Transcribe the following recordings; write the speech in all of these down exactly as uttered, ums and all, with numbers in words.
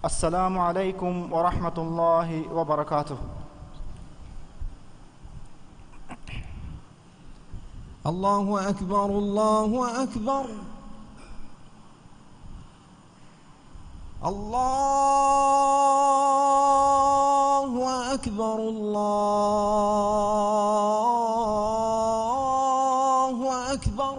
السلام عليكم ورحمة الله وبركاته. الله أكبر، الله أكبر. الله أكبر، الله أكبر.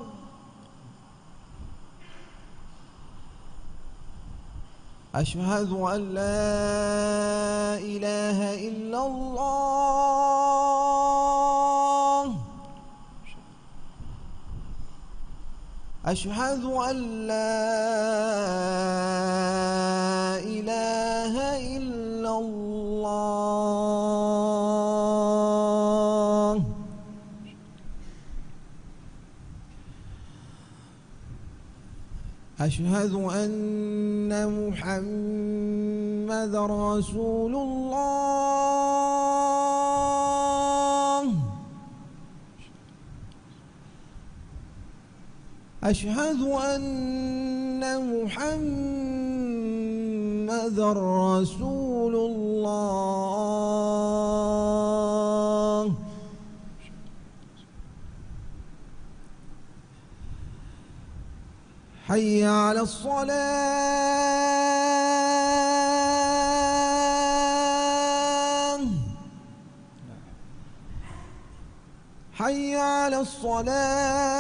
أشهد أن لا إله إلا الله. أشهد أن لا إله إلا الله. أشهد أن محمدا رسول الله. أشهد أن محمدا رسول الله. حي على الصلاة. حي على الصلاة.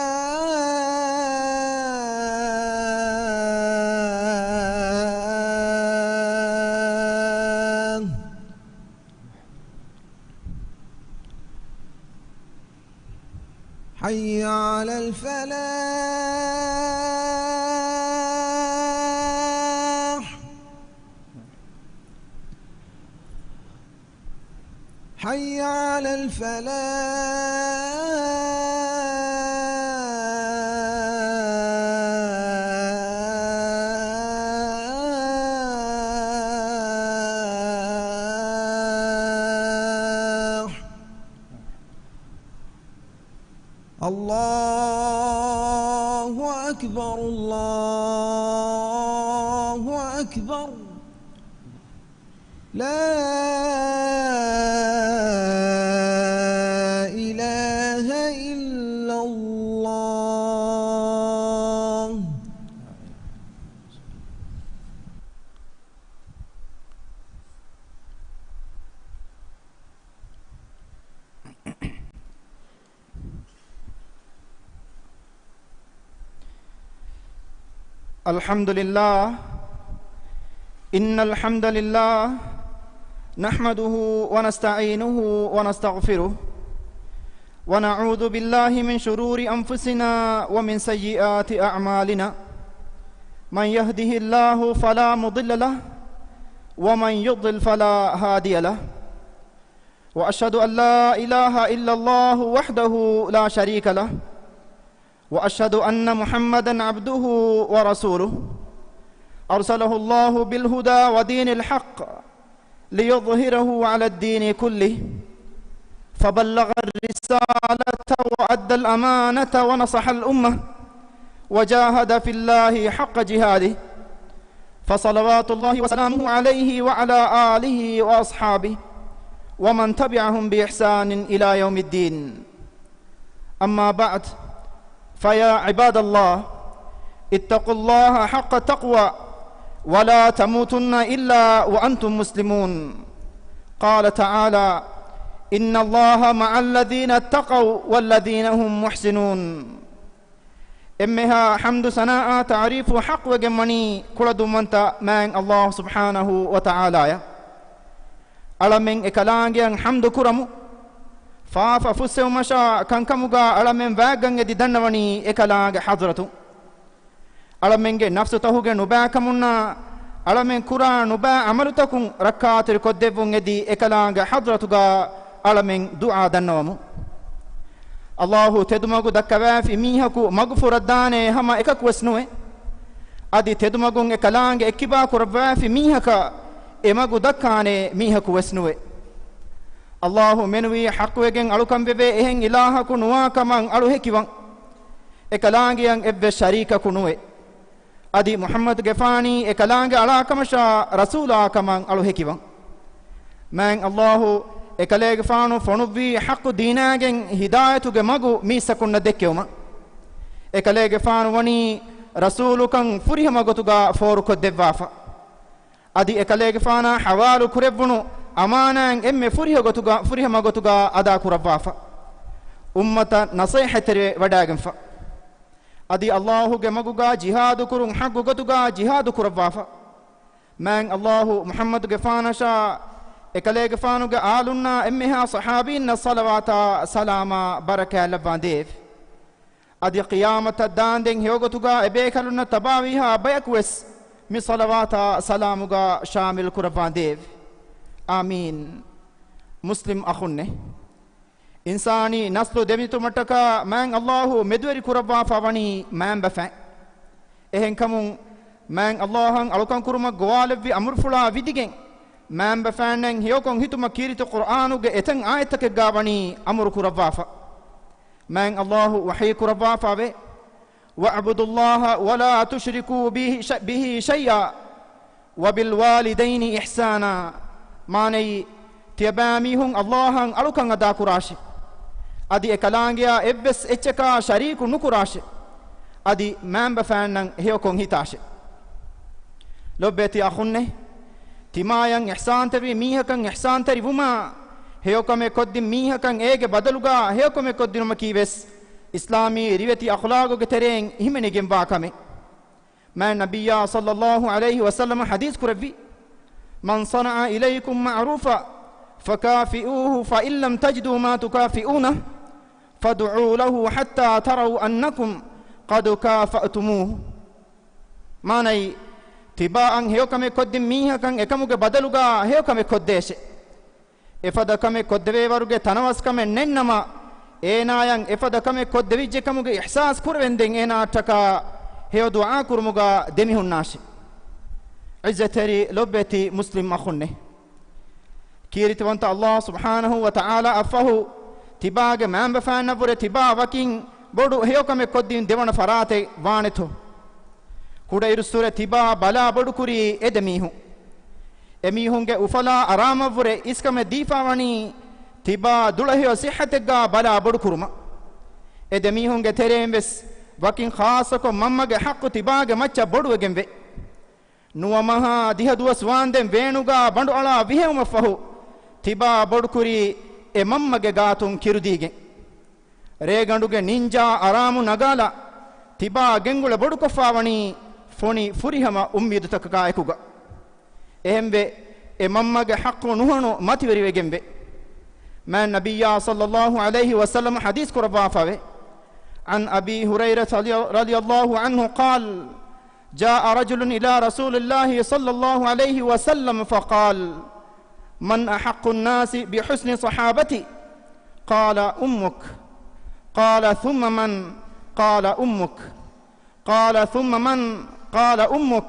حي على الفلاح. حي على الفلاح. الله أكبر، الله أكبر. لا إله إلا الله. الحمد لله. إن الحمد لله نحمده ونستعينه ونستغفره، ونعوذ بالله من شرور أنفسنا ومن سيئات أعمالنا. من يهده الله فلا مضل له، ومن يضلل فلا هادي له. وأشهد أن لا إله إلا الله وحده لا شريك له، وأشهد أن محمدا عبده ورسوله، أرسله الله بالهدى ودين الحق ليظهره على الدين كله، فبلغ الرسالة وأدى الأمانة ونصح الأمة، وجاهد في الله حق جهاده، فصلوات الله وسلامه عليه وعلى آله وأصحابه ومن تبعهم بإحسان إلى يوم الدين. أما بعد، فيا عباد الله، اتقوا الله حق التقوى، ولا تموتن إلا وأنتم مسلمون. قال تعالى: إن الله مع الذين اتقوا والذين هم محسنون. އެންމެހާ ޙަމްދު ސަނާއާ ތަޢުރީފު ޙައްޤުވެގެންވަނީ ކުޅަދުންވަންތަ މާތް ﷲ ސުބްޙާނަހޫ ވަތަޢާލާއަށް. އަޅަމެން އެކަލާނގެއަށް ޙަމްދު ކުރަމު. ފާފަ ފުއްސެވުމަށާ ކަންކަމުގާ އަޅަމެން ވާގަން އެދި ދަންނަވަނީ އެކަލާނގެ ޙަޟްރަތު. އަޅަމެންގެ ނަފްސުތަހުގެ ނުބައިކަމުންނާ، އަޅަމެން ކުރާ ނުބައި ޢަމަލުތަކުން ރައްކާތެރި ކޮށްދެއްވުން އެދި އެކަލާނގެ ޙަޟްރަތުގާ އަޅަމެން ދުޢާ ދަންނަވަމު. ﷲ ތެދުމަގު ދައްކަވާފި މީހަކު މަގުފުރައްދާނޭ ހަމަ އެކަކުވެސް ނުވެ. އަދި ތެދުމަގުން އެކަލާނގެ އެއްކިބާ ކުރައްވާފި މީހަކަށް އެ މަގު ދައްކާނޭ މީހަކުވެސް ނުވެ. ﷲ މެނުވީ ޙައްޤުވެގެން އަޅުކަން ވެވޭ އެހެން އިލާހަކު ނުވާ ކަމަށް އަޅު ހެކިވަން. އެކަލާނގެއަށް އެއްވެސް ޝަރީކަކު ނުވެ. އަދި މުޙައްމަދުގެފާނީ އެކަލާނގެ އަޅާކަމަށާ ރަސޫލާކަމަށް އަޅު ހެކިވަން. މާތް އައްލާހު އެކަލޭގެފާނު ފޮނުއްވީ ޙައްޤު ދީނާގެން ހިދާޔަތުގެ މަގު މީސްތަކުންނަށް ދެއްކެވުމަށް. އެކަލޭގެފާނު ވަނީ ރަސޫލުކަން ފުރިހަމަ ގޮތުގަ ފޯރުކޮށްދެއްވާފަ. އަދި އެކަލޭގެފާނާ ޙަވާލު ކުރެއްވުނު އަމާނާތް އެންމެ ފުރިހަ ގޮތުގަ، ފުރިހަމަ ގޮތުގަ އަދާ ކުރައްވާފަ. އުއްމަތަށް ނަޞޭޙަތްތެރިވެވަޑައިގެންފަ. އަދި އައްލާހުގެ މަގުގަ ޖިހާދު ކުރުން ޙައްޤު ގޮތުގަ ޖިހާދު ކުރައްވާފަ. މާތް އައްލާހު މުޙައްމަދުގެފާނަށާ އެކަލޭގެފާނުގެ އާލުންނާ އެންމެހާ ޞަޙާބީންނަށް ޞަލަވާތާ ސަލާމާ ބަރަކާތް ލައްވާނދޭވެ. އަދި ޤިޔާމަތަށް ދާންދެން ހެޔޮގޮތުގަ އެބޭކަލުންނަށް ތަބާވީހާ ބަޔަކުވެސް މި ޞަލަވާތާ ސަލާމުގަ ޝާމިލް ކުރައްވާނދޭވެ. އާމީން. މުސްލިމް އަޚުންނޭ! އިންސާނީ ނަސްލު ދެމިތުމަށްޓަކާ މާތް އައްލާހު މެދުވެރި ކުރައްވާފަ ވަނީ މައިންބަފައިން. އެހެންކަމުން މާތް އައްލާހަށް އަޅުކަންކުރުމަށް ގޮވާލެއްވި އަމުރުފުޅާ ވިދިގެން، މައިންބަފައިންނަށް ހެޔޮކޮށް ހިތުމަށް ކީރިތި ޤުރްއާނުގެ އެތައް އާޔަތްތަކެއްގަ ވަނީ އަމުރު ކުރައްވާފަ. މާތް އައްލާހު ވަޙީ ކުރައްވާފަވޭ، "وَاعْبُدُوا اللَّهَ وَلَا تُشْرِكُوا بِهِ ش-، بِهِ شَيْئًا وَبِالْوَالِدَيْنِ إِحْسَانًا." މާނައީ، ތިޔަބައިމީހުން އައްލާހަށް އަޅުކަން އަދާކުރާށެ. އަދި އެކަލާނގެއާ އެއްވެސް އެއްޗަކާ ޝަރީކު ނުކުރާށެ. އަދި މައިންބަފައިންނަށް ހެޔޮކޮށް ހިތާށެ. ލޮބުވެތި އަޚުންނޭ! ތިމާޔަށް އިޙްސާންތެރިވި މީހަކަށް އިޙްސާންތެރިވުމާ، ހެޔޮކަމެއް ކޮށްދިން މީހަކަށް އޭގެ ބަދަލުގަ ހެޔޮކަމެއް ކޮށްދިނުމަކީ ވެސް އިސްލާމީ ރިވެތި އަޚްލާގުގެ ތެރެއިން ހިމެނިގެންވާ ކަމެއް. މާތް ނަބިއްޔާ ޞައްލައްލާހު ޢަލައިހި ވަސައްލަމަ ޙަދީޘް ކުރެއްވި، "من صنع إليكم معروفا فكافئوه، فإن لم تجدوا ما تكافئونه فادعوا له حتى تروا أنكم قد كافأتموه." މާނައީ، ތިބާއަށް ހެޔޮކަމެއް ކޮށްދިން މީހަކަށް އެކަމުގެ ބަދަލުގަ ހެޔޮކަމެއް ކޮށްދޭށެ. އެފަދަ ކަމެއް ކޮށްދެވޭވަރުގެ ތަނަވަސްކަމެއް ނެތްނަމަ، އޭނާޔަށް އެފަދަ ކަމެއް ކޮށްދެވިއްޖެ ކަމުގެ އިޙްސާސް ކުރެވެންދެން އޭނާއަށްޓަކާ ހެޔޮ ދުޢާ ކުރުމުގަ ދެމިހުންނާށެ. ޢިއްޒަތްތެރި ލޮބުވެތި މުސްލިމް އަޚުންނޭ! ކީރިތިވަންތަ އައްލާހު ސުބްޙާނަހު ވަ ތަޢާލާ އަށްފަހު ތިބާގެ މައިންބަފައިންނަށްވުރެ ތިބާ ވަކިން ބޮޑު ހެޔޮކަމެއް ކޮށްދިން ދެވަނަ ފަރާތެއް ވާނެތޯ؟ ކުޑައިރުއްސުރެ ތިބާ ބަލާ ބޮޑުކުރީ އެ ދެމީހުން. އެމީހުންގެ އުފަލާ އަރާމަށްވުރެ އިސްކަމެއް ދީފާވަނީ ތިބާ ދުޅަހެޔޮ ޞިއްޙަތެއްގަ ބަލާ ބޮޑުކުރުމަށް. އެ ދެމީހުންގެ ތެރެއިން ވެސް ވަކިން ޚާއްޞަކޮށް މަންމަގެ ޙައްޤު ތިބާގެ މައްޗަށް ބޮޑުވެގެންވޭ. ނުވަ މަހާ ދިހަ ދުވަސް ވާންދެން ވޭނުގަ ބަނޑުއަޅާ ވިހެއުމަށްފަހު، ތިބާ ބޮޑުކުރީ އެ މަންމަގެ ގާތުން ކިރުދީގެން. ރޭގަނޑުގެ ނިންޖާ އަރާމު ނަގާލާ، ތިބާ ގެންގުޅެ ބޮޑުކޮށްފާވަނީ ފޮނި ފުރިހަމަ އުއްމީދުތަކަކާ އެކުގަ. އެހެންވެ، އެ މަންމަގެ ޙައްޤު ނުހަނު މަތިވެރިވެގެންވޭ. މާތް ނަބިއްޔާ ޞައްލައްލާހު ޢަލައިހި ވަސައްލަމަ ޙަދީޘް ކުރައްވާފަވޭ. عن أبي هريرة رضي الله عنه قال، جاء رجل إلى رسول الله صلى الله عليه وسلم فقال، من أحق الناس بحسن صحابتي؟ قال، أمك. قال، ثم من؟ قال، أمك. قال، ثم من؟ قال، أمك.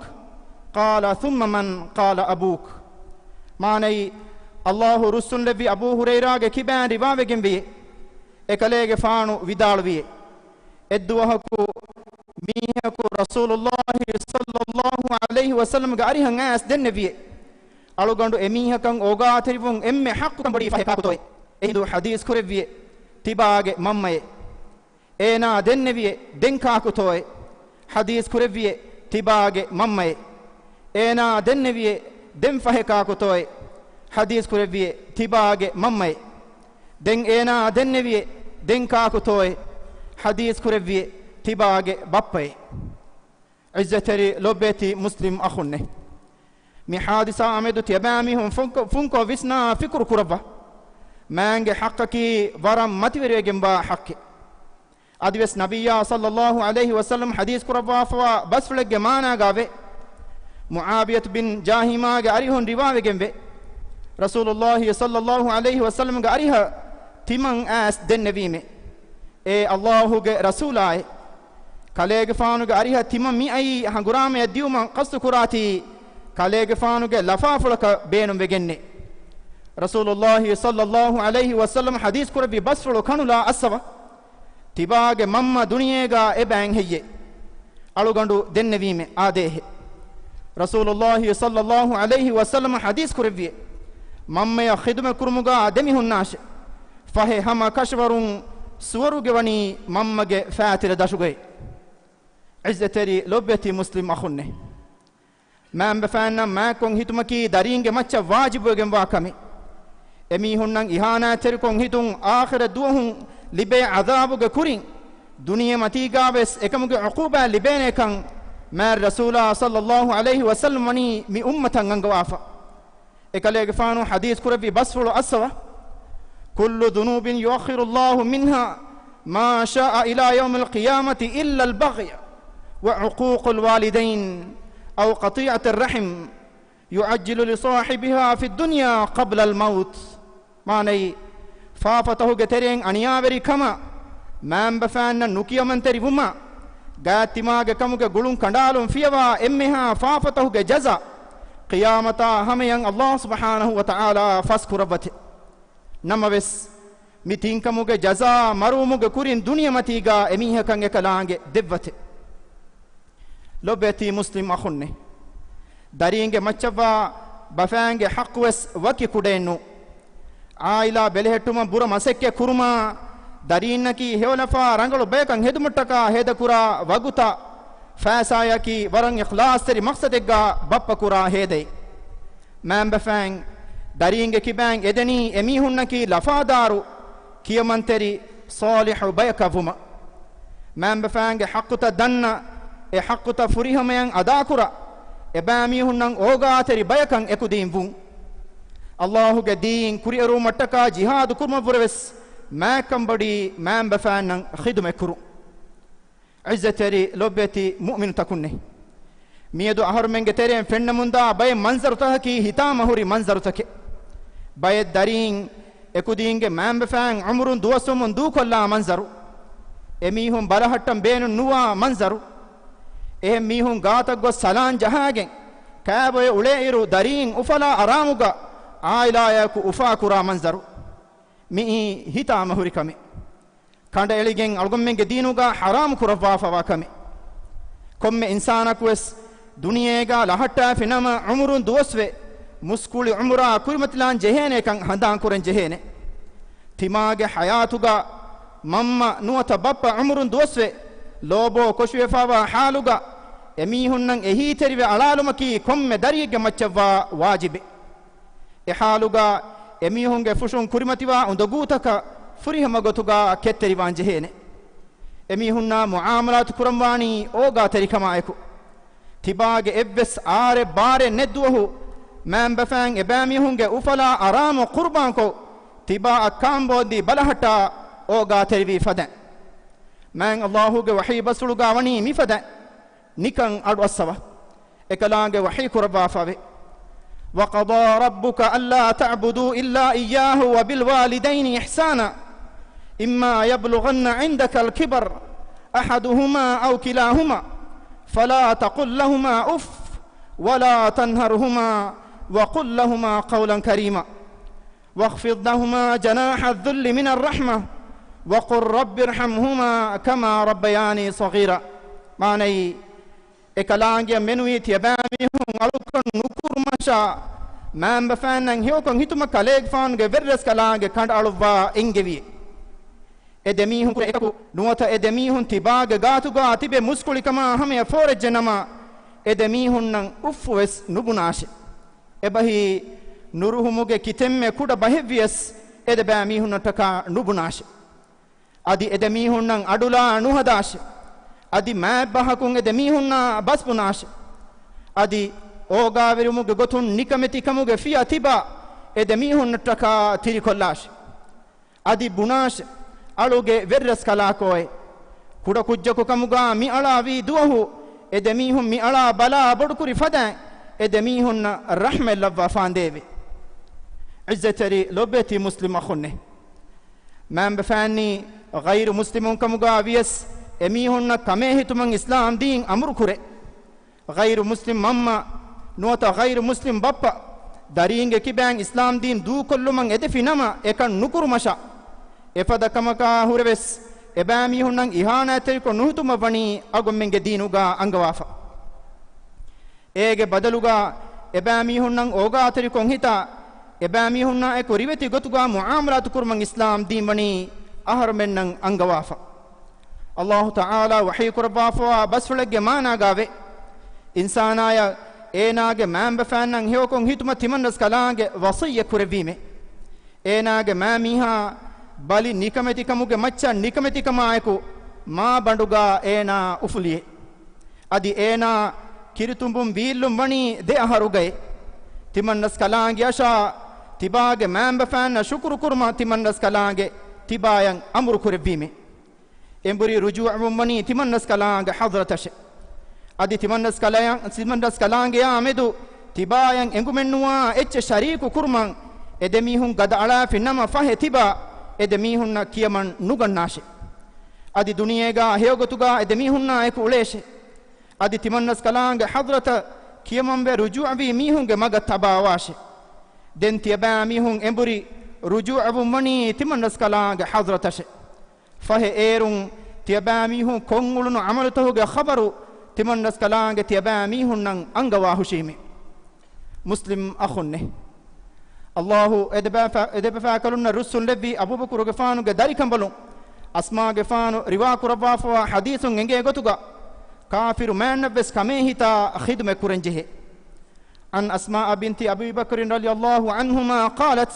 قال، ثم من؟ قال، أبوك. މާނައީ، އައްލާހު ރުއްސުންލެއްވި އަބޫ ހުރައިރާގެ ކިބައިން ރިވާވެގެންވިއޭ، އެކަލޭގެފާނު ވިދާޅުވިއޭ، އެއްދުވަހަކު މީހަކު ރަސޫލުއްލާހި ޞައްލައްލާހު ޢަލައިހި ވަސައްލަމްގެ އަރިހަށް އައިސް ދެންނެވިއޭ، އަޅުގަނޑު އެމީހަކަށް އޯގާތެރިވުން އެންމެ ޙައްޤުކަން ބޮޑީ ފަހެ ކާކުތޯއޭ؟ އެހިނދު ޙަދީޘް ކުރެއްވިއޭ، ތިބާގެ މަންމައޭ. އޭނާ ދެންނެވިއޭ، ދެން ކާކުތޯއޭ؟ ޙަދީޘް ކުރެއްވިއޭ، ތިބާގެ މަންމައޭ. އޭނާ ދެންނެވިއޭ، ދެން ފަހެ ކާކުތޯއޭ؟ ޙަދީޘް ކުރެއްވިއޭ، ތިބާގެ މަންމައޭ. ދެން އޭނާ ދެންނެވިއޭ، ދެން ކާކުތޯއޭ؟ ޙަދީޘް ކުރެއްވިއޭ، ތިބާގެ ބައްޕައޭ. ޢިއްޒަތްތެރި ލޮބުވެތި މުސްލިމް އަޚުންނޭ! މި ޙާދިސާ އާމެދު ތިޔަބައިމީހުން ފުންކޮ، ފުންކޮށް ވިސްނާ ފިކުރު ކުރައްވާ. މާތްގެ ޙައްޤަކީ ވަރަށް މަތިވެރިވެގެންވާ ޙައްޤެއް. އަދިވެސް ނަބިއްޔާ ޞައްލައްލާހު ޢަލައިހި ވަސައްލަމް ޙަދީޘް ކުރައްވާފަވާ ބަސްފުޅެއްގެ މާނާގައިވޭ، މުޢާވިޔަތު ބިން ޖަހިމާގެ އަރިހުން ރިވާވެގެންވޭ، ރަސޫލުއްލާހި ޞައްލައްލާހު ޢަލައިހި ވަސައްލަމްގެ އަރިހަށް ތިމަން އައިސް ދެންނެވީމޭ. އޭ އައްލާހުގެ ރަސޫލާއޭ! ކަލޭގެފާނުގެ އަރިހަށް ތިމަން މިއައީ ހަނގުރާމަޔަށް ދިއުމަށް ޤަޞްދު ކުރާތީ، ކަލޭގެފާނުގެ ލަފާފުޅަކަށް ބޭނުންވެގެންނޭ. ރަސޫލުއްލާހި ޞައްލައްލާހު ޢަލައިހި ވަސައްލަމް ޙަދީޘް ކުރެއްވި ބަސްފުޅު ކަނުލާ އައްސަވާ. ތިބާގެ މަންމަ ދުނިޔޭގަ އެބައިން ހެއްޔޭ؟ އަޅުގަނޑު ދެންނެވީމެ އާދޭހެ. ރަސޫލުﷲ ޞައްލަﷲ ޢަލައިހި ވަސައްލަމަ ޙަދީޘް ކުރެއްވިއެ، މަންމަޔަށް ޚިދުމަތް ކުރުމުގާ ދެމިހުންނާށެ. ފަހެ ހަމަ ކަށަވަރުން ސުވަރުގެ ވަނީ މަންމަގެ ފާތިލަ ދަށުގައި. ޢިއްޒަތްތެރި ލޮބުވެތި މުސްލިމް އަޚުންނޭ. މައިންބަފައިންނަށް މާތްކޮށް ހިތުމަކީ ދަރީންގެ މައްޗަށް ވާޖިބުވެގެންވާ ކަމެއް. އެމީހުންނަށް އިހާނާތްތެރިކޮށް ހިތުން އާޚިރަތް ދުވަހު ލިބޭ ޢަޛާބުގެ ކުރިން، ދުނިޔެމަތީގާވެސް އެކަމުގެ ޢުޤޫބާ ލިބޭނޭކަން މާތް ރަސޫލާ ޞައްލަﷲ ޢަލައިހި ވަސައްލަމަ ވަނީ މި އުއްމަތަށް އަންގަވާފަ. އެކަލޭގެފާނު ޙަދީޘް ކުރެއްވި ބަސްފުޅު އައްސަވާ، كل ذنوب يؤخر الله منها ما شاء إلى يوم القيامة إلا البغي وعقوق الوالدين أو قطيعة الرحم يعجل لصاحبها في الدنيا قبل الموت. މާނައީ، ފާފަތަހުގެ ތެރެއިން އަނިޔާވެރިކަމާ، މައިންބަފައިންނަށް ނުކިޔަމަންތެރިވުމާ، ގާތްތިމާގެ ކަމުގެ ގުޅުން ކަނޑާލުން ފިޔަވާ އެންމެހާ ފާފަތަހުގެ ޖަޒާ، ޤިޔާމަތާ ހަމަޔަށް ﷲ ސުބްޙާނަހޫ ވަތަޢާލާ ފަސް ކުރައްވަތެ. ނަމަވެސް، މި ތިންކަމުގެ ޖަޒާ މަރުވުމުގެ ކުރިން ދުނިޔެމަތީގާ އެމީހަކަށް އެކަލާނގެ ދެއްވަތެ. ލޮބުވެތި މުސްލިމް އަޚުންނޭ. ދަރީންގެ މައްޗަށްވާ ބަފައިންގެ ޙައްޤުވެސް ވަކި ކުޑައެއް ނޫން. ޢާއިލާ ބެލެހެއްޓުމަށް ބުރަ މަސައްކަތް ކުރުމާ، ދަރީންނަކީ ހެޔޮލަފާ ރަނގަޅު ބަޔަކަށް ހެދުމަށްޓަކާ ހޭދަކުރާ ވަގުތާ، ފައިސާޔަކީ ވަރަށް އިޚްލާޞްތެރި މަޤްޞަދެއްގާ ބައްޕަ ކުރާ ހޭދައެއް. މައިންބަފައިން ދަރީންގެ ކިބައިން އެދެނީ އެމީހުންނަކީ ލަފާދާރު، ކިޔަމަންތެރި، ޞާލިޙު ބަޔަކަށް ވުމަށް. މައިންބަފައިންގެ ޙައްޤުތައް ދަންނަ، އެ ޙައްޤުތައް ފުރިހަމަޔަށް އަދާކުރާ، އެބައިމީހުންނަށް އޯގާތެރި ބަޔަކަށް އެކުދީން ވުން. ﷲ ގެ ދީން ކުރިއެރުވުމަށްޓަކާ ޖިހާދު ކުރުމަށްވުރެވެސް މާތްކަންބޮޑީ މައިންބަފައިންނަށް ޚިދުމަތް ކުރުން. ޢިއްޒަތްތެރި ލޮބުވެތި މުއުމިނުތަކުންނޭ. މިއަދު އަހަރުމެންގެ ތެރެއިން ފެންނަމުންދާ ބައެއް މަންޒަރުތަކަކީ ހިތާމަހުރި މަންޒަރުތަކެއް. ބައެއް ދަރީން އެކުދީންގެ މައިންބަފައިން ޢުމުރުން ދުވަސްވަމުން ދޫކޮށްލާ މަންޒަރު. އެމީހުން ބަލަހައްޓަން ބޭނުން ނުވާ މަންޒަރު. އެހެން މީހުން ގާތަށް ގޮސް ސަލާން ޖަހާގެން ކާބޮއެ އުޅޭއިރު ދަރީން އުފަލާ އަރާމުގަ ޢާއިލާޔަކު އުފާކުރާ މަންޒަރު. މިއީ ހިތާމަހުރި ކަމެއް. ކަނޑައެޅިގެން އަޅުގަނޑުމެންގެ ދީނުގަ ޙަރާމް ކުރައްވާފަވާ ކަމެއް. ކޮންމެ އިންސާނަކުވެސް ދުނިޔޭގަ ލަހައްޓާފި ނަމަ ޢުމުރުން ދުވަސްވެ، މުސްކުޅި ޢުމުރާ ކުރިމަތިލާން ޖެހޭނޭކަން ހަނދާން ކުރަން ޖެހޭނެ. ތިމާގެ ޙަޔާތުގަ މަންމަ ނުވަތަ ބައްޕަ ޢުމުރުން ދުވަސްވެ، ލޯބޯ ކޮށުވެފަވާ ޙާލުގަ އެމީހުންނަށް އެހީތެރިވެ އަޅާލުމަކީ ކޮންމެ ދަރިއެއްގެ މައްޗަށްވާ ވާޖިބެއް. އެ ޙާލުގަ އެމީހުންގެ ފުށުން ކުރިމަތިވާ އުނދަގޫތަކަށް ފުރިހަމަ ގޮތުގަ ކެތްތެރިވާން ޖެހޭނެ. އެމީހުންނާ މުޢާމަލާތު ކުރަންވާނީ އޯގާތެރިކަމާއެކު. ތިބާގެ އެއްވެސް އާރެއް ބާރެއް ނެތް ދުވަހު، މައިންބަފައިން އެބައިމީހުންގެ އުފަލާ އަރާމު ޤުރުބާންކޮށް، ތިބާއަށް ކާނބޯންދީ ބަލަހައްޓާ އޯގާތެރިވީ ފަދައިން. މާތް ﷲ ގެ ވަޙީ ބަސްފުޅުގާ ވަނީ މިފަދައިން. ނިކަން އަޑުއައްސަވާ. އެކަލާނގެ ވަޙީ ކުރައްވާފަވޭ. وقضى ربك ألا تعبدوا إلا إياه وبالوالدين إحسانا إما يبلغن عندك الكبر أحدهما أو كلاهما فلا تقل لهما أف ولا تنهرهما وقل لهما قولا كريما واخفض لهما جناح الذل من الرحمة وقل رب ارحمهما كما ربياني صغيرا. މާނައީ، އެކަލާނގެ މެނުވީ ތިޔަބައިމީހުން އަޅުކަން ނުކުރުމަށާ، މައިންބަފައިންނަށް ހެޔޮކޮށް ހިތުމަށް ކަލޭގެފާނުގެ ވެރިރަސްކަލާނގެ ކަނޑައަޅުއްވާ އެންގެވި. އެ ދެމީހުން ކުރެ އެކަކު ނުވަތަ އެ ދެމީހުން ތިބާގެ ގާތުގާ ތިބެ މުސްކުޅިކަމާ ހަމަޔަށް ފޯރެއްޖެ ނަމަ، އެ ދެމީހުންނަށް އުފްފުވެސް ނުބުނާށެ. އެބަހީ، ނުރުހުމުގެ ކިތެންމެ ކުޑަ ބަހެއްވިޔަސް އެ ދެބައިމީހުންނަށްޓަކާ ނުބުނާށެ. އަދި އެ ދެމީހުންނަށް އަޑުލާ ނުހަދާށެ. އަދި މާތް ބަހަކުން އެ ދެމީހުންނާ ބަސްބުނާށެ. އަދި އޯގާވެރިވުމުގެ ގޮތުން ނިކަމެތިކަމުގެ ފިޔަ ތިބާ އެ ދެމީހުންނަށްޓަކާ ތިރިކޮށްލާށެ. އަދި ބުނާށެ، އަޅުގެ ވެރިރަސްކަލާކޯއޭ! ކުޑަކުއްޖަކު ކަމުގާ މި އަޅާވީ ދުވަހު، އެ ދެމީހުން މި އަޅާ ބަލާ ބޮޑުކުރި ފަދައިން، އެ ދެމީހުންނަށް ރަޙްމަތް ލައްވާފާނދޭވެ. ޢިއްޒަތްތެރި ލޮބުވެތި މުސްލިމް އަޚުންނޭ! މައިންބަފައިންނީ ޣައިރު މުސްލިމުން ކަމުގާ ވިޔަސް، އެމީހުންނަށް ކަމޭ ހިތުމަށް އިސްލާމް ދީން އަމުރު ކުރޭ. ޣައިރު މުސްލިމް މަންމަ ނުވަތަ ޣައިރު މުސްލިމް ބައްޕަ ދަރީންގެ ކިބައިން އިސްލާމް ދީން ދޫކޮށްލުމަށް އެދެފި ނަމަ، އެކަން ނުކުރުމަށާ، އެފަދަ ކަމަކާ ހުރެވެސް، އެބައިމީހުންނަށް އިހާނާތްތެރިކޮށް ނުހިތުމަށް ވަނީ އަގުންމެންގެ ދީނުގަ އަންގަވާފަ. އޭގެ ބަދަލުގަ އެބައިމީހުންނަށް އޯގާތެރިކޮށް ހިތާ، އެބައިމީހުންނާ އެކު ރިވެތި ގޮތުގަ މުޢާމަލާތު ކުރުމަށް އިސްލާމް ދީން ވަނީ އަހަރުމެންނަށް އަންގަވާފަ. އައްލާހު ތަޢާލާ ވަޙީ ކުރައްވާފަވާ ބަސްފުޅެއްގެ މާނާގައިވޭ، އިންސާނާޔަށް އޭނާގެ މައިންބަފައިންނަށް ހެޔޮކޮށް ހިތުމަށް ތިމަންރަސްކަލާނގެ ވަޞިއްޔަތް ކުރެއްވީމޭ. އޭނާގެ މައިމީހާ ބަލި ނިކަމެތިކަމުގެ މައްޗަށް ނިކަމެތިކަމާއެކު މާބަނޑުގަ އޭނާ އުފުލިއޭ. އަދި އޭނާ ކިރިތުނބުން ވީއްލުން ވަނީ ދެ އަހަރުގައޭ. ތިމަންރަސްކަލާނގެއަށާ ތިބާގެ މައިންބަފައިންނަށް ޝުކުރު ކުރުމަށް ތިމަންރަސްކަލާނގެ ތިބާޔަށް އަމުރު ކުރެއްވީމޭ. އެނބުރި ރުޖޫޢަވުން ވަނީ ތިމަންރަސްކަލާނގެ ޙަޟްރަތަށޭ. އަދި ތިމަންރަސްކަލާ-، ތިމަންރަސްކަލާނގެޔާ މެދު ތިބާޔަށް އެނގުމެއްނުވާ އެއްޗެއް ޝަރީކު ކުރުމަށް އެ ދެމީހުން ގަދައަޅާފި ނަމަ ފަހެ ތިބާ އެ ދެމީހުންނަށް ކިޔަމަން ނުގަންނާށޭ. އަދި ދުނިޔޭގަ ހެޔޮގޮތުގަ އެ ދެމީހުންނާ އެކު އުޅޭށޭ. އަދި ތިމަންރަސްކަލާނގެ ޙަޟްރަތަށް ކިޔަމަންވެ ރުޖޫޢަވީ މީހުންގެ މަގަށް ތަބާވާށޭ. ދެން ތިޔަބައިމީހުން އެނބުރި ރުޖޫޢަވުން ވަނީ ތިމަންރަސްކަލާނގެ ޙަޟްރަތަށޭ. ފަހެ އޭރުން ތިޔަބައިމީހުން ކޮށްއުޅުނު ޢަމަލުތަކުގެ ޚަބަރު ތިމަންރަސްކަލާނގެ ތިޔަބައިމީހުންނަށް އަންގަވާހުށީމޭ. މުސްލިމް އަޚުންނޭ! އައްލާހު އެދެބައިފާ-، އެދެބަފާކަލުންނަށް ރުއްސުން ލެއްވި އަބޫބަކުރުގެފާނުގެ ދަރިކަނބަލުން އަސްމާގެފާނު ރިވާކުރައްވާފަވާ ޙަދީޘުން އެނގޭ ގޮތުގަ، ކާފިރު މާތްނަށްވެސް ކަމޭހިތާ ޚިދުމަތް ކުރަންޖެހޭ. عن أسماء بنت أبي بكر رضي الله عنهما قالت: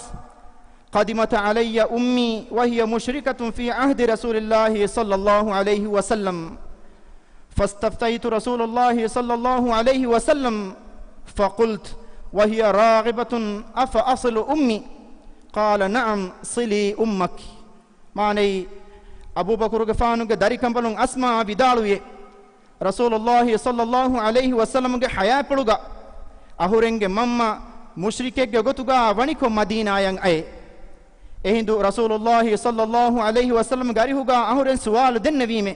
قدمت علي أمي وهي مشركة في عهد رسول الله صلى الله عليه وسلم، فاستفتيت رسول الله صلى الله عليه وسلم فقلت وهي راغبة: أفأصل أمي؟ قال: نعم، صلي أمك. މާނައީ، އަބޫބަކުރުގެފާނުގެ ދަރިކަނބަލުން އަސްމާއަށް ވިދާޅުވިއޭ، ރަސޫލުއްލާހި ޞައްލައްލާހު ޢަލައިހި ވަސައްލަމްގެ ޙަޔާތްޕުޅުގަ އަހުރެންގެ މަންމަ މުޝްރިކެއްގެ ގޮތުގަ ވަނިކޮށް މަދީނާޔަށް އައޭ. އެހިނދު ރަސޫލުއްލާހި ޞައްލައްލާހު ޢަލައިހި ވަސައްލަމްގެ އަރިހުގަ އަހުރެން ސުވާލު ދެންނެވީމޭ،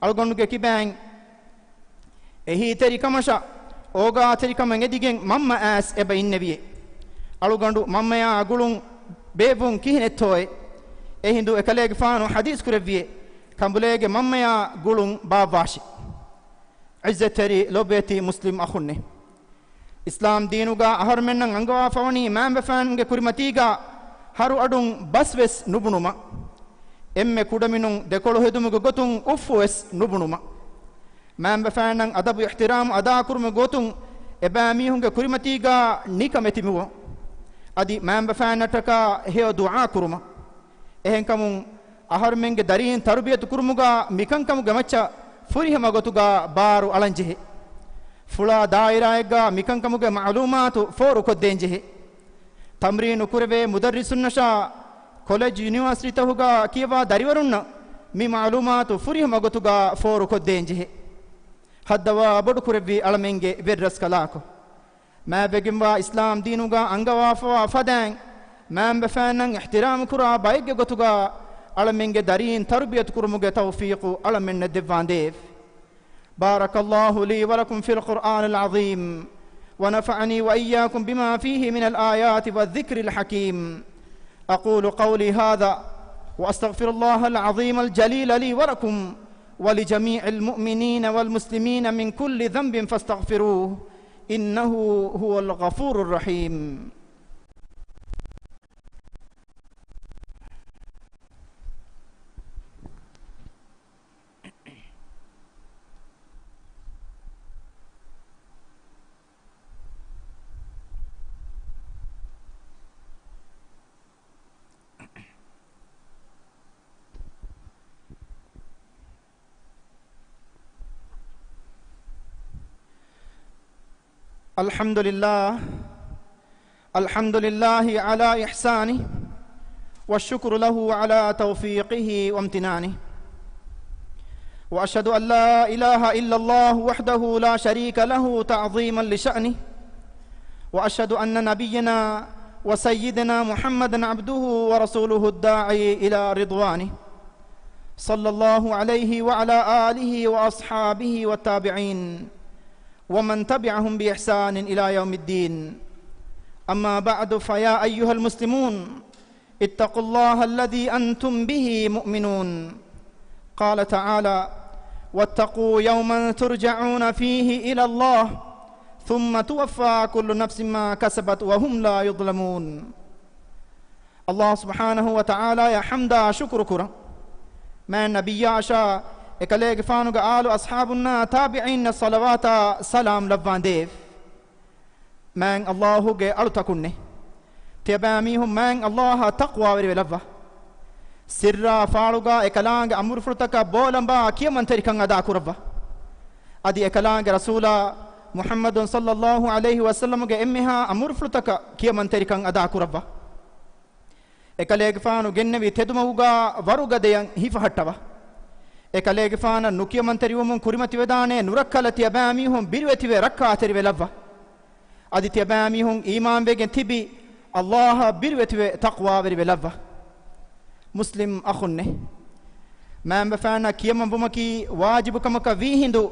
އަޅުގަނޑުގެ ކިބައިން އެހީތެރިކަމަށާ އޯގާތެރިކަމަށް އެދިގެން މަންމަ އައިސް އެބަ އިންނެވިއޭ. އަޅުގަނޑު މަންމަޔާ ގުޅުން ބޭއްވުން ކިހިނެއްތޯއޭ؟ އެހިނދު އެކަލޭގެފާނު ޙަދީޘް ކުރެއްވިއޭ، ކަނބުލޭގެ މަންމަޔާ ގުޅުން ބާއްވާށި. ޢިއްޒަތްތެރި ލޮބުވެތި މުސްލިމް އަޚުންނޭ! އިސްލާމް ދީނުގަ އަހަރުމެންނަށް އަންގަވާފަވަނީ މައިންބަފައިންގެ ކުރިމަތީގަ ހަރުއަޑުން ބަސްވެސް ނުބުނުމަށް، އެންމެ ކުޑަމިނުން ދެކޮޅު ހެދުމުގެ ގޮތުން އުފްފުވެސް ނުބުނުމަށް، މައިންބަފައިންނަށް އަދަބު އިޙްތިރާމު އަދާކުރުމުގެ ގޮތުން އެބައިމީހުންގެ ކުރިމަތީގަ ނިކަމެތިވުމަށް، އަދި މައިންބަފައިންނަށްޓަކާ ހެޔޮ ދުޢާ ކުރުމަށް. އެހެންކަމުން، އަހަރުމެންގެ ދަރީން ތަރުބިޔަތު ކުރުމުގަ މިކަންކަމުގެ މައްޗަށް ފުރިހަމަ ގޮތުގަ ބާރު އަޅަންޖެހޭ. ފުޅާ ދާއިރާއެއްގަ މިކަންކަމުގެ މަޢުލޫމާތު ފޯރުކޮށްދޭންޖެހޭ. ތަމްރީނު ކުރެވޭ މުދައްރިސުންނަށާ، ކޮލެޖް ޔުނިވާސިޓީތަކުގަ ކިޔަވާ ދަރިވަރުންނަށް މި މަޢުލޫމާތު ފުރިހަމަ ގޮތުގަ ފޯރުކޮށްދޭންޖެހޭ. ހައްދަވާ ބޮޑުކުރެއްވި އަޅަމެންގެ ވެރިރަސްކަލާކޮ! މާތްވެގެންވާ އިސްލާމް ދީނުގަ އަންގަވާފަވާ ފަދައިން، މައިންބަފައިންނަށް އިޙްތިރާމު ކުރާ ބައެއްގެ ގޮތުގަ އަޅަމެންގެ ދަރީން ތަރުބިޔަތު ކުރުމުގެ ތައުފީޤު އަޅަމެންނަށް ދެއްވާނދޭވެ! بارك الله لي ولكم في القرآن العظيم، ونفعني وإياكم بما فيه من الآيات والذكر الحكيم. أقول قولي هذا، وأستغفر الله العظيم الجليل لي ولكم ولجميع المؤمنين والمسلمين من كل ذنب فاستغفروه، إنه هو الغفور الرحيم. الحمد لله، الحمد لله على إحسانه، والشكر له على توفيقه وامتنانه. وأشهد أن لا إله إلا الله وحده لا شريك له تعظيما لشأنه، وأشهد أن نبينا وسيدنا محمدا عبده ورسوله الداعي إلى رضوانه، صلى الله عليه وعلى آله وأصحابه والتابعين ومن تبعهم بإحسان إلى يوم الدين. أما بعد، فيا أيها المسلمون، اتقوا الله الذي أنتم به مؤمنون. قال تعالى: واتقوا يوما ترجعون فيه إلى الله ثم توفى كل نفس ما كسبت وهم لا يظلمون. ﷲ ސުބްޙާނަހޫ ވަތަޢާލާއަށް ޙަމްދާ ޝުކުރު ކުރަން. މާތް ނަބިއްޔާއަށާ އެކަލޭގެފާނުގެ އާލު އަޞްޙާބުންނާ ތާބިޢީންނަށް ޞަލަވާތާ ސަލާމް ލައްވާނދޭވެ. މާތް ﷲ ގެ އަޅުތަކުންނޭ! ތިޔަބައިމީހުން މާތް ﷲ އަށް ތަޤްވާވެރިވެލައްވާ. ސިއްރާ ފާޅުގާ އެކަލާނގެ އަމުރުފުޅުތަކަށް ބޯލަނބާ ކިޔަމަންތެރިކަން އަދާކުރައްވާ. އަދި އެކަލާނގެ ރަސޫލާ މުޙައްމަދު ޞައްލައްލާހު ޢަލައިހި ވަސައްލަމުގެ އެންމެހާ އަމުރުފުޅުތަކަށް ކިޔަމަންތެރިކަން އަދާކުރައްވާ. އެކަލޭގެފާނު ގެންނެވި ތެދުމަގުގާ ވަރުގަދަޔަށް ހިފަހައްޓަވާ. އެކަލޭގެފާނަށް ނުކިޔަމަންތެރިވުމުން ކުރިމަތިވެދާނޭ ނުރައްކަލަ ތިޔަބައިމީހުން ބިރުވެތިވެ ރައްކާތެރިވެލައްވާ. އަދި ތިޔަބައިމީހުން އީމާންވެގެން ތިބި ﷲ އަށް ބިރުވެތިވެ ތަޤްވާވެރިވެލައްވާ. މުސްލިމް އަޚުންނޭ! މައިންބަފައިންނަށް ކިޔަމަންވުމަކީ ވާޖިބު ކަމަކަށް ވީހިނދު،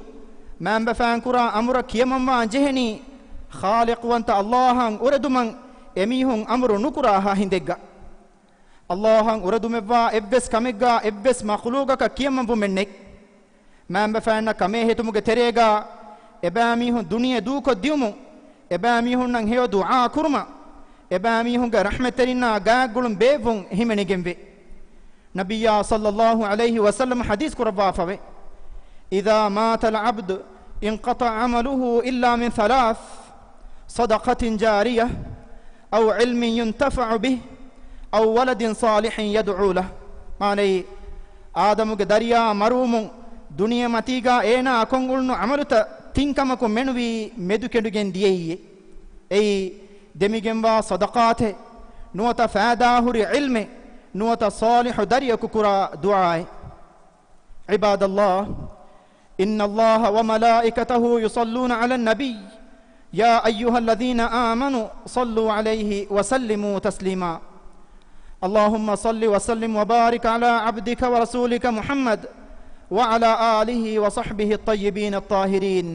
މައިންބަފައިން ކުރާ އަމުރަށް ކިޔަމަންވާން ޖެހެނީ، ޚާލިޤުވަންތަ ﷲ އަށް އުރެދުމަށް އެމީހުން އަމުރު ނުކުރާހާ ހިނދެއްގަ. ﷲ އަށް އުރެދުމެއްވާ އެއްވެސް ކަމެއްގާ އެއްވެސް މަޚްލޫޤަކަށް ކިޔަމަންވުމެއް ނެތް. މައިންބަފައިންނަށް ކަމޭ ހެދުމުގެ ތެރޭގާ އެބައިމީހުން ދުނިޔެ ދޫކޮށްދިޔުމުން، އެބައިމީހުންނަށް ހެޔޮ ދުޢާ ކުރުމަށް، އެބައިމީހުންގެ ރަޙްމަތްތެރިންނާ ގާތްގުޅުން ބޭއްވުން ހިމެނިގެންވޭ. ނަބިއްޔާ ޞައްލައްލާހު ޢަލައިހި ވަސައްލަމަ ޙަދީޘް ކުރައްވާފަވޭ، إذا مات العبد انقطع عمله إلا من ثلاث، صدقة جارية، أو علم ينتفع به، أو ولد صالح يدعو له. މާނައީ، އާދަމުގެ ދަރިޔާ މަރުވުމުން ދުނިޔެމަތީގާ އޭނާ ކޮށް އުޅުނު ޢަމަލުތައް ތިން ކަމަކުން މެނުވީ މެދުކެނޑިގެން ދިޔައީ. އެއީ، ދެމިގެންވާ ޞަދަޤާތެއް، ނުވަތަ ފައިދާހުރި ޢިލްމެއް، ނުވަތަ ޞާލިޙު ދަރިޔަކު ކުރާ ދުޢާއެއް. عباد الله، إن الله وملائكته يصلون على النبي، يا أيها الذين آمنوا صلوا عليه وسلموا تسليما. اللهم صل وسلم وبارك على عبدك ورسولك محمد وعلى آله وصحبه الطيبين الطاهرين.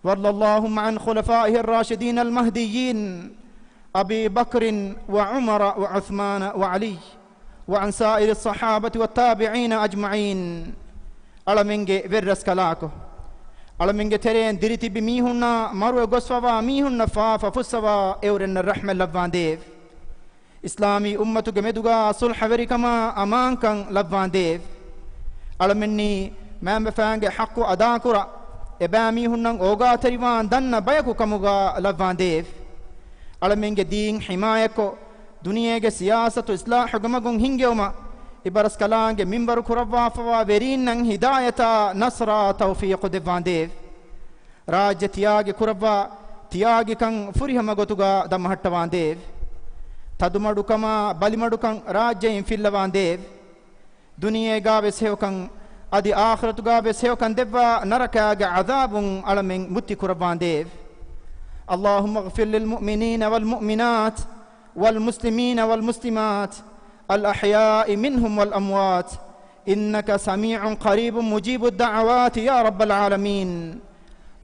وارض اللهم عن خلفائه الراشدين المهديين أبي بكر وعمر وعثمان وعلي وعن سائر الصحابة والتابعين أجمعين. އަޅަމެންގެ ވެރިރަސްކަލާކޮ، އަޅަމެންގެ ތެރެއިން ދިރިތިބި މީހުންނާ މަރުވެ ގޮސްފަވާ މީހުންނަށް ފާފަ ފުއްސަވާ އެއުރެންނަށް ރަޙްމަތް ލައްވާނދޭވެ. އިސްލާމީ އުއްމަތުގެ މެދުގާ ޞުލްޙަވެރިކަމާ އަމާންކަން ލައްވާނދޭވެ. އަޅަމެންނީ މައިންބަފައިންގެ ޙައްޤު އަދާކުރާ، އެބައިމީހުންނަށް އޯގާތެރިވާން ދަންނަ ބަޔަކު ކަމުގާ ލައްވާނދޭވެ. އަޅަމެންގެ ދީން ޙިމާޔަތްކޮށް، ދުނިޔޭގެ ސިޔާސަތު އިޞްލާޙުގެ މަގުން ހިންގެވުމަށް އިބަރަސްކަލާނގެ މިންވަރު ކުރައްވާފަވާ ވެރީންނަށް ހިދާޔަތާ ނަޞްރާ ތައުފީޤު ދެއްވާނދޭވެ. ރާއްޖެ ތިޔާގި ކުރައްވާ ތިޔާގިކަން ފުރިހަމަ ގޮތުގާ ދަމަހައްޓަވާނދޭވެ. ތަދުމަޑުކަމާ ބަލިމަޑުކަން ރާއްޖެއިން ފިއްލަވާނދޭވެ. ދުނިޔޭގާވެސް ހެޔޮކަން، އަދި އާޚިރަތުގާވެސް ހެޔޮކަން ދެއްވާ ނަރަކާގެ ޢަޛާބުން އަޅަމެން މުއްތި ކުރައްވާނދޭވެ. اللهم اغفر للمؤمنين والمؤمنات والمسلمين والمسلمات الأحياء منهم والأموات إنك سميع قريب مجيب الدعوات يا رب العالمين.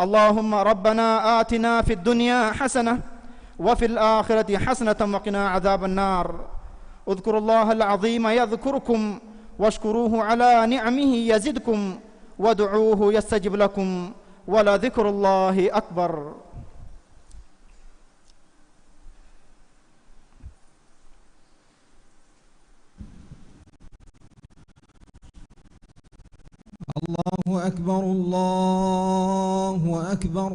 اللهم ربنا آتنا في الدنيا حسنة وفي الآخرة حسنة وقنا عذاب النار. اذكروا الله العظيم يذكركم واشكروه على نعمه يزدكم وادعوه يستجب لكم ولذكر الله أكبر. الله أكبر، الله أكبر.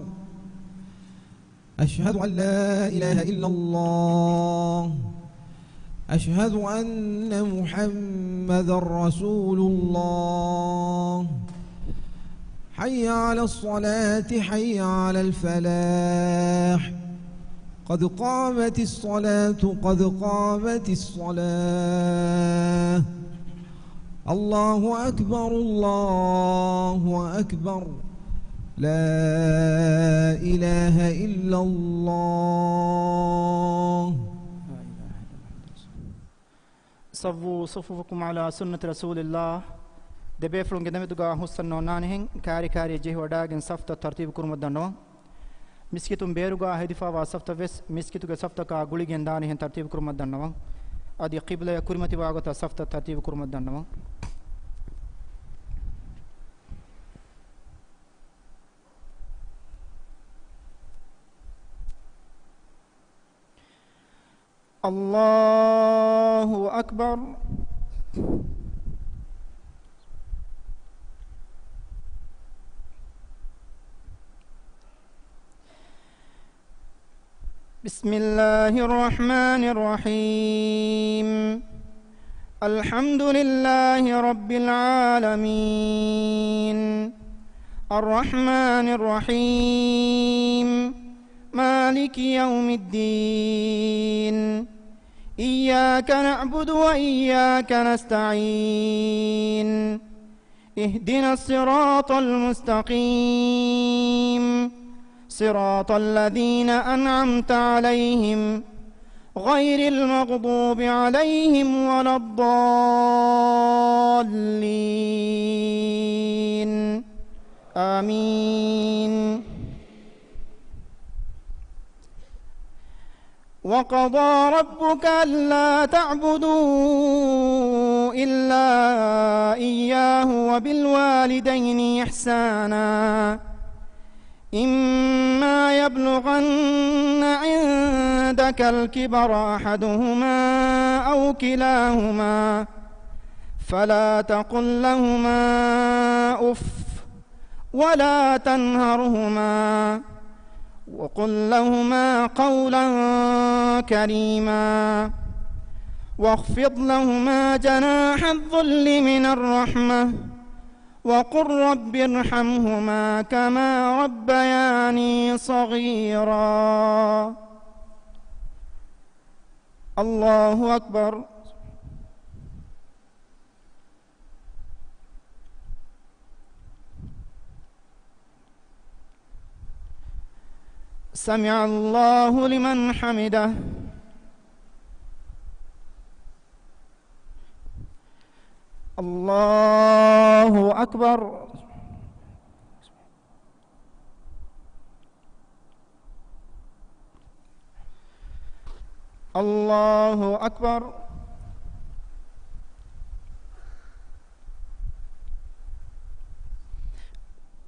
أشهد أن لا إله إلا الله. أشهد أن محمدا رسول الله. حي على الصلاة، حي على الفلاح. قد قامت الصلاة، قد قامت الصلاة. الله أكبر، الله أكبر. لا إله إلا الله. صوّوا صفوفكم على سنة رسول الله. ދެބޭފުޅުންގެ ދެމެދުގާ ހުސްއަންނަ އޮންނާނެހެން، ކާރި ކާރި ޖެހިވަޑާގެން ސަފްތައް ތަރުތީބު ކުރުމަށް ދަންނަވަން. މިސްކިތުން ބޭރުގާ ހެދިފަވާ ސަފްތައް ވެސް މިސްކިތުގެ ސަފްތަކާ ގުޅިގެން ދާނެހެން ތަރުތީބު ކުރުމަށް ދަންނަވަން. އަދި ޤިބްލަޔަށް ކުރިމަތިވާ ގޮތަށް ސަފްތައް ތަރުތީބު ކުރުމަށް ދަންނަވަން. الله أكبر. بسم الله الرحمن الرحيم. الحمد لله رب العالمين. الرحمن الرحيم. مالك يوم الدين. إياك نعبد وإياك نستعين. اهدنا الصراط المستقيم. صراط الذين أنعمت عليهم غير المغضوب عليهم ولا الضالين. آمين. وقضى ربك ألا تعبدوا إلا إياه وبالوالدين إحسانا. إما يبلغن عندك الكبر أحدهما أو كلاهما فلا تقل لهما أف ولا تنهرهما وقل لهما قولا كريما واخفض لهما جناح الذل من الرحمة وقل رب ارحمهما كما ربياني صغيرا. الله أكبر. سمع الله لمن حمده. الله أكبر. الله أكبر.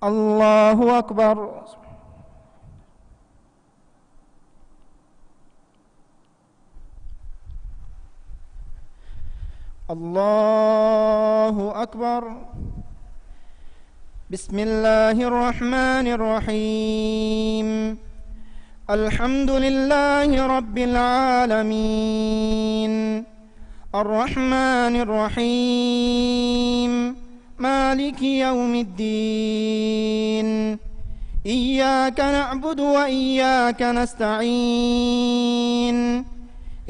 الله أكبر. الله أكبر. بسم الله الرحمن الرحيم. الحمد لله رب العالمين. الرحمن الرحيم. مالك يوم الدين. إياك نعبد وإياك نستعين.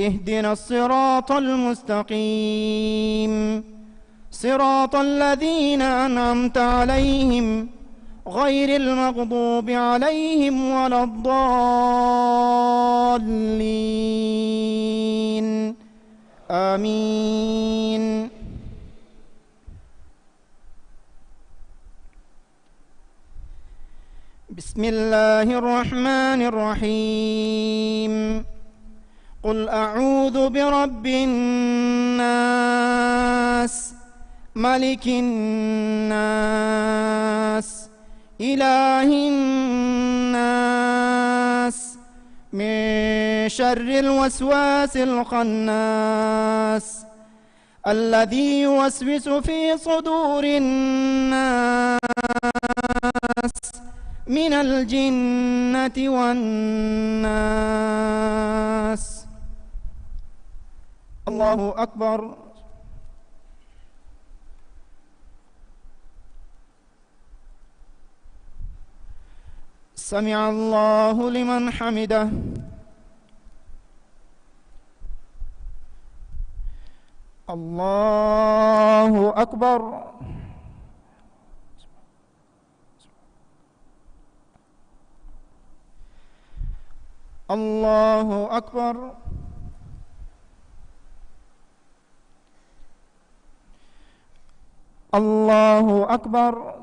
اهدنا الصراط المستقيم. صراط الذين أنعمت عليهم غير المغضوب عليهم ولا الضالين. آمين. بسم الله الرحمن الرحيم. قل أعوذ برب الناس، ملك الناس، إله الناس، من شر الوسواس الخناس، الذي يوسوس في صدور الناس من الجنة والناس. الله أكبر. سمع الله لمن حمده. الله أكبر. الله أكبر. الله أكبر.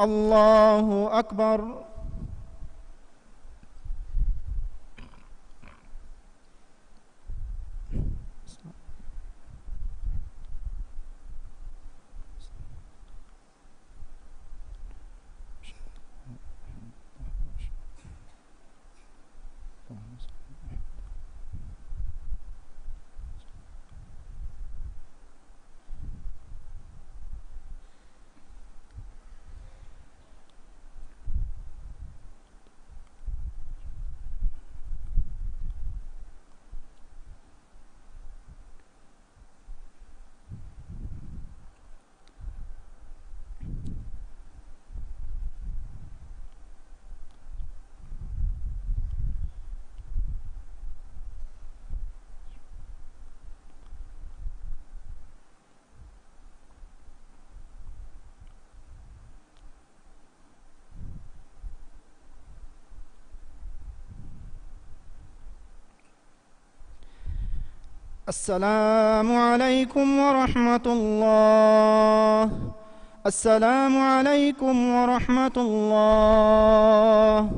الله أكبر. السلام عليكم ورحمة الله. السلام عليكم ورحمة الله.